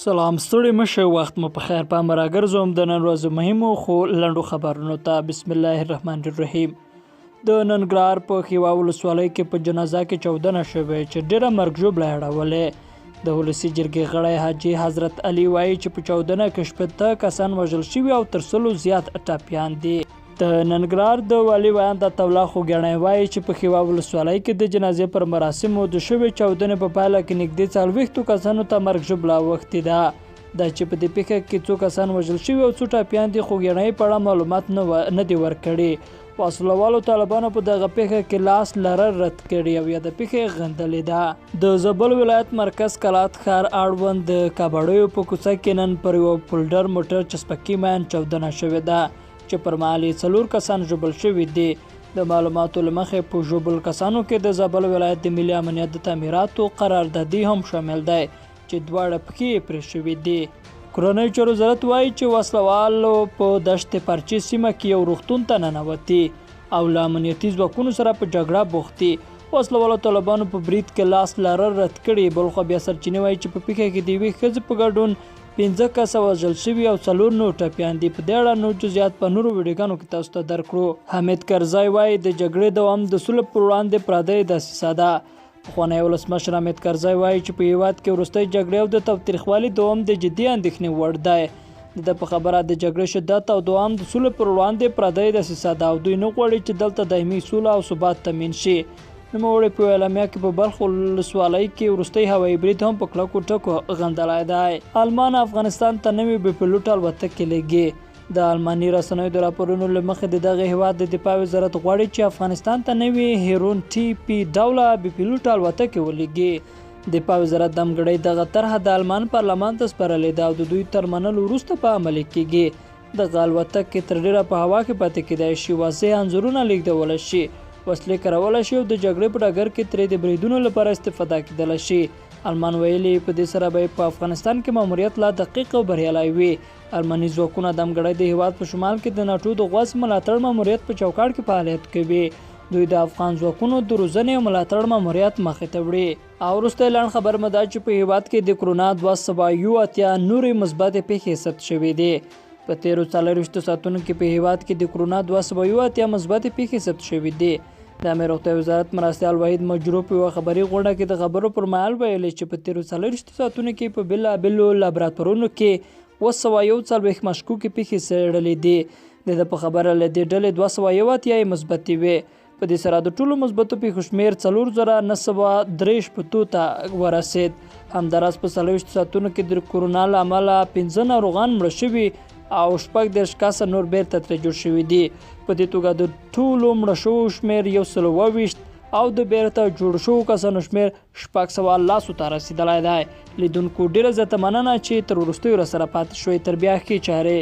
سلام، ستړي مشه، وخت مو په خیر. په راګرځوم د نن ورځې مهمو خو لنډو خبرونو ته. بسم الله الرحمن الرحیم. د ننګرهار په خیوا ولسوالۍ کې په جنازه کې چاودنه شوې چې ډېره مرګ ژوبله یې اړولې. د ولسي جرګې غړی حاجي حضرت علي وایي چې په چاودنه کې 60 کسان وژل شوي او تر 100 زیات ټپیان دي. د ننګرهار د والي ویاند عطاالله خوږیاڼی وایي چې په خیوا ولسوالۍ کې د جنازې پر مراسمو د شوې چاودنې په پایله کې نږدې 40 کسانو ته مرګ ژوبله اوښتې ده. دا چې په دې پېښه کې څو کسان وژل شوي او څو ټپیان دي، خوږیاڼی په اړه معلومات نه دي ورکړي. وسلهوالو طالبانو په دغه پېښه کې لاس لرل رد کړي او یاده پېښه یې غندلې ده. د زابل ولایت مرکز کلات ښار اړوند د کباړیو په کوڅه کې نن پر یوه پولډر موټر چسپکي ماین چاودنه شوې ده چې پر مهال یې 4 کسان ژوبل شوي دي. د معلوماتو له مخې په ژوبل کسانو کې د زابل ولایت د ملي امنیت د تعمیراتو قراردادي هم شامل دی چې دواړه پښې یې پرې شوي دي. کورنیو چارو وزارت وایي چې وسلهوالو په دشت پرچې سیمه کې یو روغتون ته ننوتي او له امنیتي ځواکونو سره په جګړه بوخت دي. وسلهوالو طالبانو په برید کې لاس لرل رد کړي. بلخوا بیا سرچینې وایي چې په پېښه کې د یوې ښځې په ګډون 5 کسه وژل شوي او 4 نور ټپیان دي. په دې اړه نور جزئیات په نورو ویډیوګانو کې تاسو ته درکړو. حامد کرزی وایي د جګړې دوام د سولې پر وړاندې پردۍ دسیسه ده. پخوانی ولسمشر حامد کرزی وایي چې په هیواد کې وروستۍ جګړې او د تاوتریخوالي دوام د جدي اندېښنې وړ دی. د ده په خبره د جګړې شدت او دوام د سولې پر وړاندې پردۍ دسیسه ده او دوی نه غواړي چې دلته دایمي سوله او ثبات تامین شي. نوموړي په اعلامیه کې په بلخ ولسوالۍ کې وروستۍ هوایي برید هم په کلکو ټکو غندلی دی. آلمان افغانستان ته نوې بې پیلوټه الوتکې لیږي. د آلماني رسنیو د راپورونو له مخې د دغه هیواد د دفاع وزارت غواړي چې افغانستان ته نوې هیرون ټي پي ډوله بې پیلوټه الوتکې ولیږي. دفاع وزارت دمګړۍ دغه طرحه د آلمان پارلمان ته سپارلې ده او د دوی تر منلو وروسته په عملي کیږي. دغه الوتکې تر ډېره په هوا کې پاتې کیدای شي، واضح انځورونه لیږدولی شي، وسلې کارولی شي او د جګړې په ډګر کې ترې د بریدونو لپاره استفاده کیدلی شي. آلمان ویلي په دې سره به په افغانستان کې ماموریت لا دقیق او بریالی وي. آلماني ځواکونه دمګړۍ د هیواد په شمال کې د ناټو د غوڅ ملاتړ ماموریت په چوکاټ کې فعالیت کوي. دوی د افغان ځواکونو د روزنې او ملاتړ ماموریت مخې ته وړي. او وروستی لنډ خبر مو دا چې په هیواد کې د کرونا 281 نورې مثبتې پېښې ثبت شوې دي. په تېرو 24 ساعتونو کې په هیواد کې د کرونا 281 مثبتې پېښې ثبت شوې دي. د عامې روغتیا وزارت مرستیال وحید مجروح په یوه خبري غونډه کې د خبرو پر مهال ویلي چې په تېرو 24 ساعتونو کې په بېلابېلو لابراتوارونو کې 741 مشکوکې پېښې څېړلې دي. د ده په خبره له دې ډلې 281 یې مثبتې وې. په دې سره د ټولو مثبتو پېښو شمېر 4963 ته ورسېد. همداراز په 24 ساعتونو کې د کرونا له امله 5 ناروغان مړه شوي او 36 کسه نور بیرته ترې جوړ شوي دي. په دې توګه د ټولو مړه شوو شمېر 122 او د بیرته جوړ شوو کسانو شمېر 610 ته رسېدلی دی. لیدونکو ډېره زیاته مننه چې تر وروستیو راسره پاتې شوئ. تر بیا ښې چارې.